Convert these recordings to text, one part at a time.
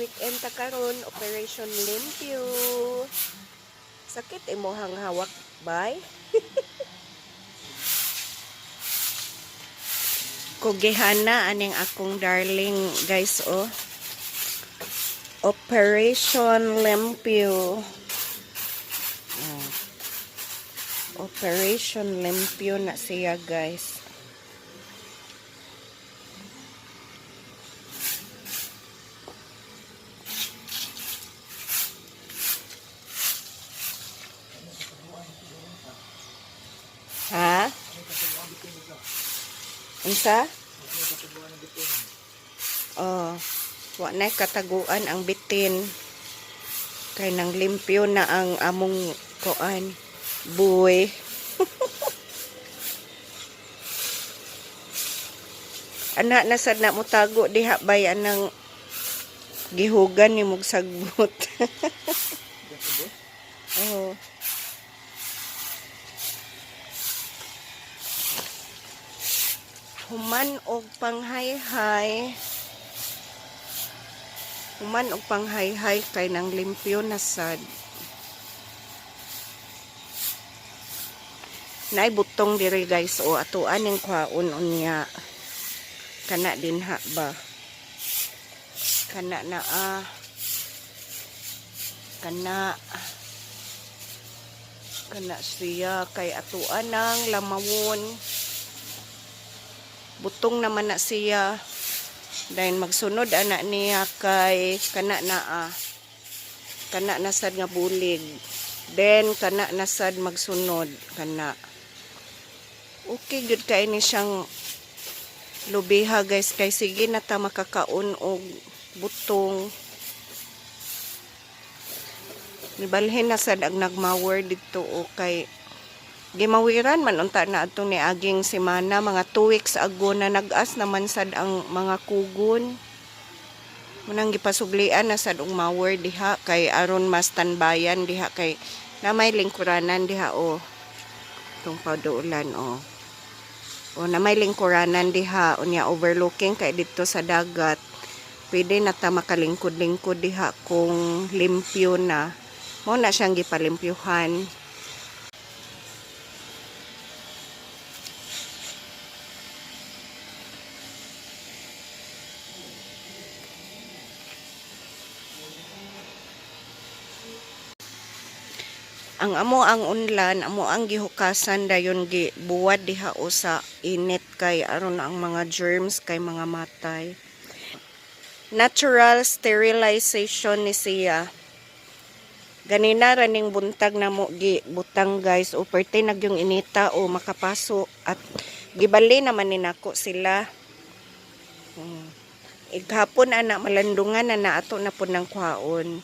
Weekend ta karon, Operation Limpyo. Sakit imuhang hawak, bay. Kugihana aning akong darling, guys, oh. Operation Limpyo. Oh. Operation Limpyo na siya, guys. Ha? Unsa? Oh, wa na kataguan ang bitin. Kay nang limpyo na ang among kuan buwi. Ana na sad na motago diha bay anang gihugan ni mog sagbot. Oh. Human og panghayhay. Human og panghayhay kay nang limpyo na sad. Naay butong diri, guys, o ato aning kwaon unya. Kana dinha ba? Kana na ah. Kana kana siya kay atuan ng lamawon. Butong naman na siya. Dahil magsunod ana niya kay kana na ah. Kana na sad nga bulig. Then kana na sad magsunod kana. Okay gud kay ni siyang lubiha, guys, kay sige na ta makakaon og butong. Nibalhin na sad ang nagmawer didto o kay gimawiran man unta na atong niaging semana, mga 2 weeks ago na nag-as naman sad ang mga kugon. Munang gipasuglian na sad og mower diha kay aron mas tanbayan diha kay na may lingkuranan diha o tong padulan o. O na may lingkuranan diha unya overlooking kay didto sa dagat. Pwede na ta makalingkod-lingkod diha kung limpyo na. Mao na siyang gipalimpyuhan. Ang amo ang unlan, amo ang gihukasan dayon gibuwad diha o sa init kay aron ang mga germs kay mga matay. Natural sterilization ni siya. Ganina raning buntag na mo gi butang, guys, o perte nagyong inita o makapaso at gibali naman ni nako sila. Ighapon ana malandungan na na ato na pud ng kwaon.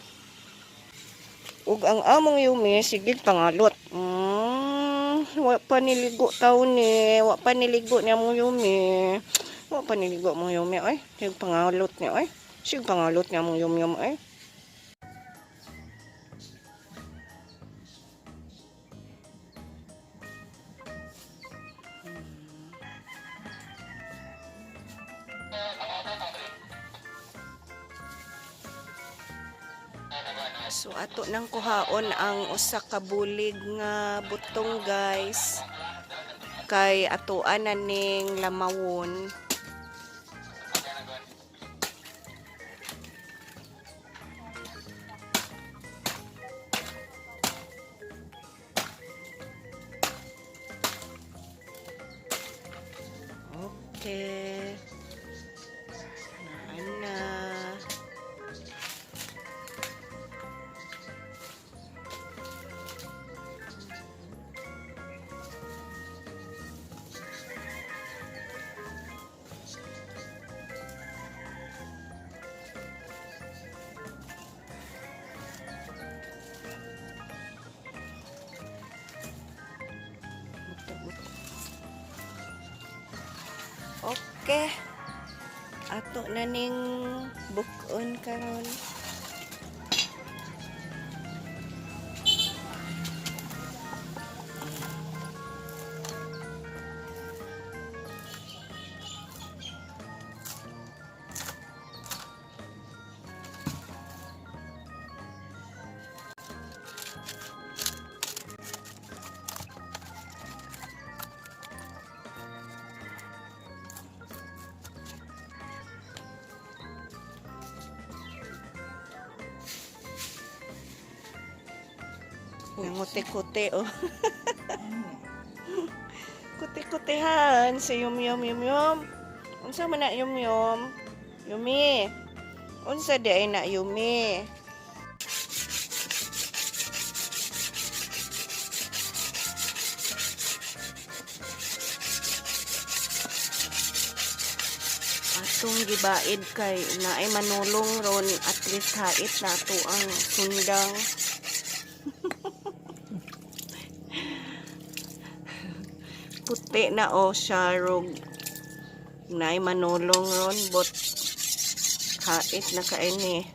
Ug ang among Yumi sige pangalot. Wa pa niligo taon ni, wa pa niligo ni among Yumi. Wa pa niligo among Yumi ay. Sige pangalot ni ay. Sige pangalot ni among Yumi ay. So ato nang kuhaon ang usa ka bulig nga butong, guys. Kay atoan na ning lamawon. Okay. Ana. Okay. Ato na ning buk-on karon. Nanguti-kuti oh. Kuti-kutihan si Yum Yum Yum Yum. Unsa man na, Yum Yum? Yumi. Unsa di ay na, Yumi? Atong gibaid kay naay manulong ron, at least hait na ato ang sundang. Puti na o siya rog naay manulong ron, but hait na kaini.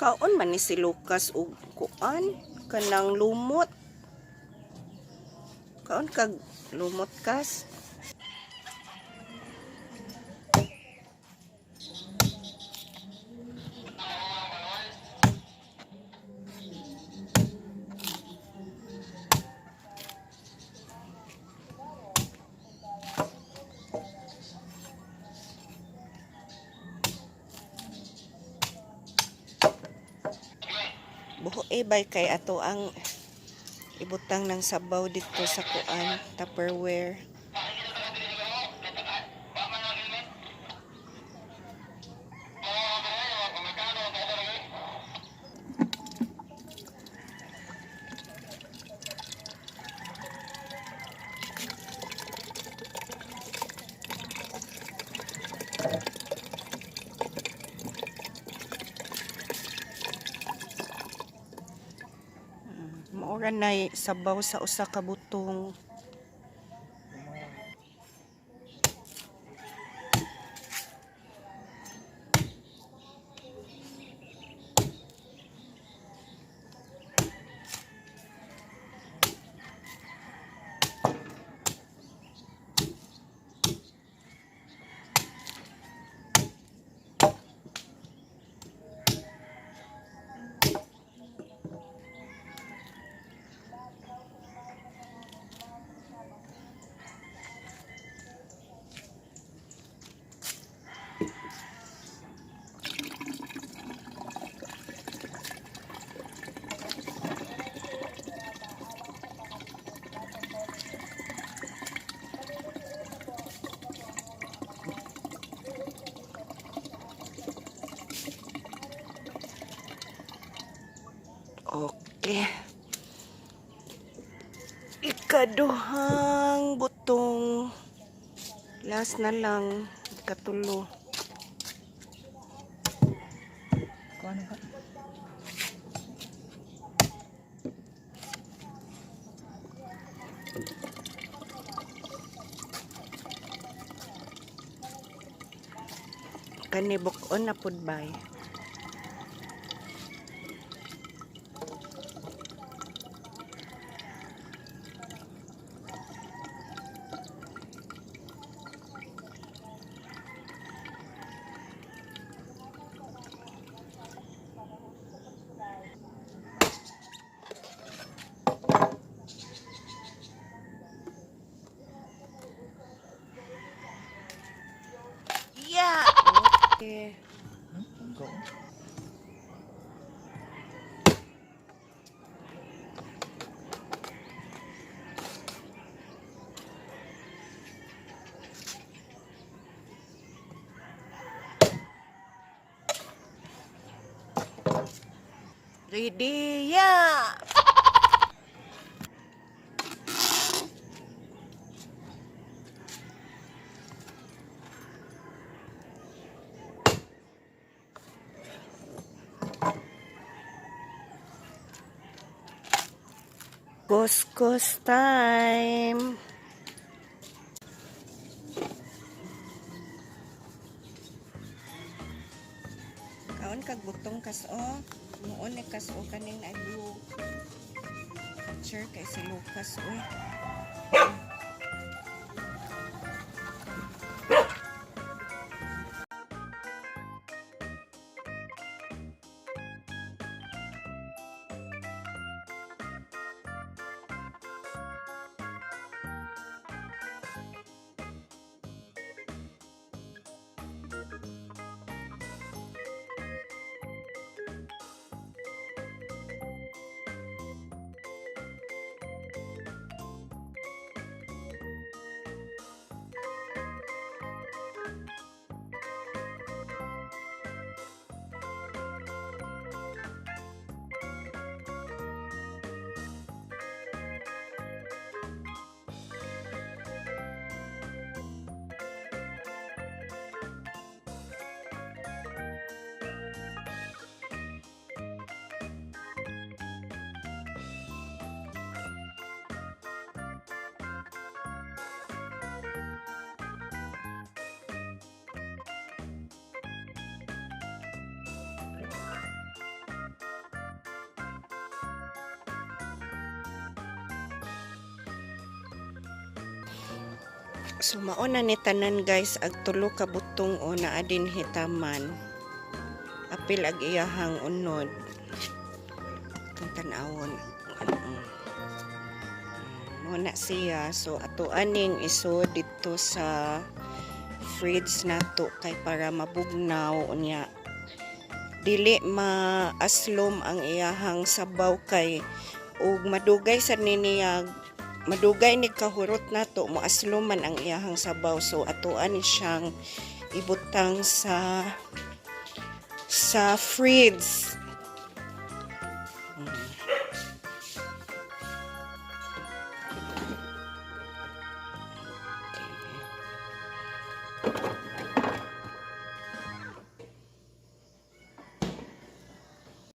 Kaon man ni si Lucas og kuan, kanang lumot. Kaon kag lumot, kas. Buho eh bay kay ato ang ibutang ng sabaw dito sa kuan, Tupperware. Maura nay sabaw sa usa ka butong. Okay. Ikaduhang butong. Last na lang. Ikatulo. Kuha na ka. Kani buk-on na pud bay. Yeah. Okay. Go. Ready, yeah! Kuskus time! Kaon kag butong kas o. Muon ni kas o kaning naglug. Sure kay si Lucas oy. So mao na ni tanan, guys, ag tulo ka butong o naa dinhi taman. Apil ag iyahang unod. Itong tan-awon. Mao na siya. So ato aning isod dito sa fridge nato kay para mabugnaw, unya dili maaslom ang iyahang sabaw, kay ug madugay sa niya, madugay ni kahurot nato, moaslom man ang iyahang sabaw. So atoan ni siyang ibutang sa fridge. Okay.